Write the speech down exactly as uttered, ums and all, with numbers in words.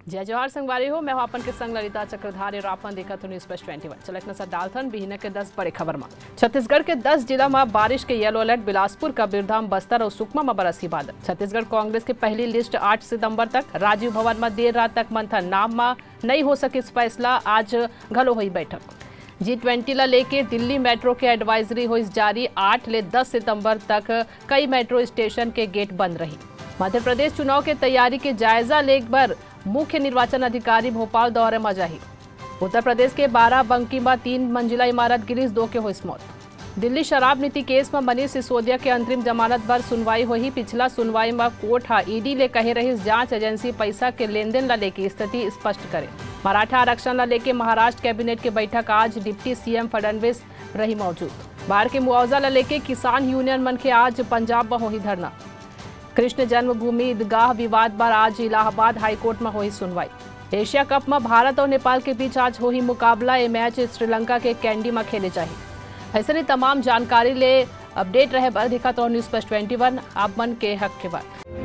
जय जोहार संगवारी हो, मैं हूं अपन के संग ललिता चक्रधारी और आपन देखत हो News Flash twenty one। चलत नजर डालथन बिहने के दस बड़े खबर मा। छत्तीसगढ़ के दस जिला मा बारिश के yellow alert, बिलासपुर, कबीरधाम, बस्तर और सुकमा मा बरसही बादल। छत्तीसगढ़ कांग्रेस के पहली list आठ सितंबर तक, राजीव भवन मा देर रात तक मंथन, नाम मा नइ हो सकिस फैसला, आज घलो होही बैठक। जी ट्वेंटी ला लेके दिल्ली मेट्रो के advisory होइस जारी, आठ ले दस सितंबर तक कई मेट्रो स्टेशन के गेट बंद रही। मध्य प्रदेश चुनाव के तैयारी के जायजा ले बर मुख्य निर्वाचन अधिकारी भोपाल दौरे म जाही। उत्तर प्रदेश के बाराबंकी म तीन मंजिला इमारत गिरिस, दो के होइस मौत। दिल्ली शराब नीति केस म मनीष सिसोदिया के अंतरिम जमानत बर सुनवाई होही। पिछला सुनवाई म कोर्ट ह ईडी ले कहे रहिस, जांच एजेंसी पैसा के लेनदेन ल लेके स्थिति स्पष्ट करे। मराठा आरक्षण ल लेके महाराष्ट्र कैबिनेट के बैठक आज, डिप्टी सीएम फडणवीस रही मौजूद। बाढ़ के मुआवजा ल लेके किसान यूनियन मन के आज पंजाब म होही धरना। कृष्ण जन्मभूमि ईदगाह विवाद बर आज इलाहाबाद हाईकोर्ट म होही सुनवाई। एशिया कप म भारत और नेपाल के बीच आज होही मुकाबला। ए मैच श्रीलंका के कैंडी म खेले जाही। ऐसने तमाम जानकारी ले अपडेट रहे बर देखत रहो News Flash twenty one, आप मन के हक के बात।